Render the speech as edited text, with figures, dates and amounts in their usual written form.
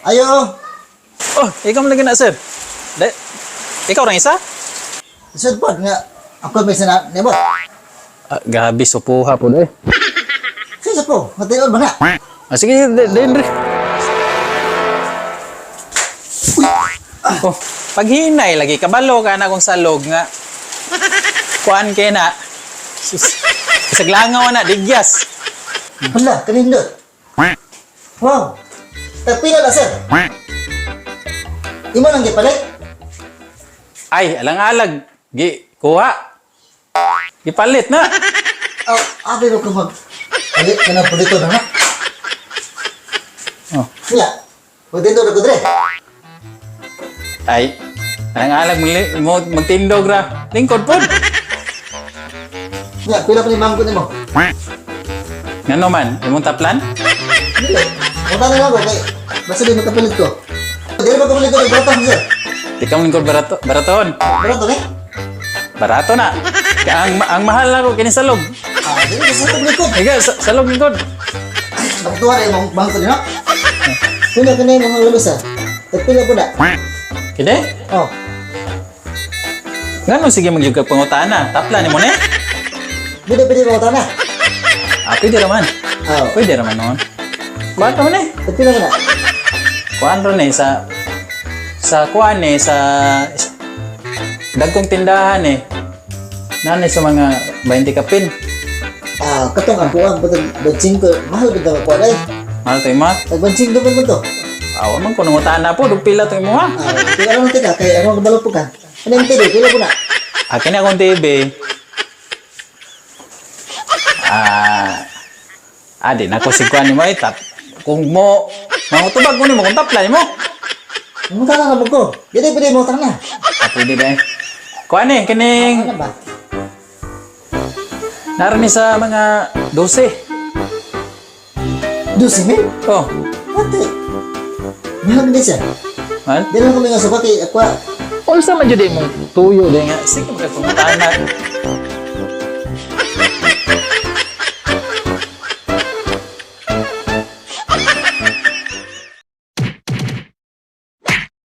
Ayo. Oh, ikaw man lagi na, sir. De, ikaw rang isa? Sud pod nga ako may sana nimo. Ah, gabi supuha po eh. Sige po, matiol ba na? Ah, sige, de, de. Oh, paghinay lagi kabalo ka na kung salog nga. Kuan kay na. Sus. Isaglangaw na digyas. Hala, kanindot. Wow. Tagpila na, sir? Imo nang gipalit? Ay, alang-alag. Gi, kuha. Gipalit na. Oh, abi ko mag Ali ka na po dito na na. Oh. Nya. Pwede na ko dre. Ay, alang-alag mo magtindog ra. Lingkod pod. Nya, pila pa ni mangko nimo? Ngano man, imong taplan? Dili. Unta na lang ko kay basta di makapalit ko. Dili ba kapalit ko barato, sir? Di ka mo lingkod barato, baraton. Barato ni? Barato na. Kaya ang mahal na ro kini salog. Ah, dili ko sa lingkod. Ika, salog lingkod. Nakatuwa na yung bangko nino. Pila ka na yung mga lamisa? Tagpila po na. Kini? Oh. Ngano sige magyug kag pangutana? Taplan nimo ni? Pwede pwede mo na. Ah, pwede raman. Oh. Pwede raman noon. Kuan ra man eh. Tagpila ka na. Kuan ra ni sa kuan eh sa dagkong tindahan eh. Nanay sa mga 20 kapin. Ah, katong ang kuang patag 25, mahal ba ang kuang ay? Mahal to ima. Tag 25 man to. Awa man ko nangutana po, dug pila to imo ha. Ah, pila lang tika kay ano kabalo po ka. Ano yung TV? Pila po na. Akin na akong TV. Ah, ah, di na ko si kuan nimo ay tap. Kung mo mangutubag ko nimo kung tapla nimo. Mutang na mo ko. Dili pwede mo na. Ah, pwede ba eh. Kuan eh, kining Ano ba? naroon ni sa mga 12. 12 mil? Oh, What the? Mahal ba siya? mahal. Dili lang kami nga suka kay akwa. Unsa man jud imong tuyo di nga sige magpangutana.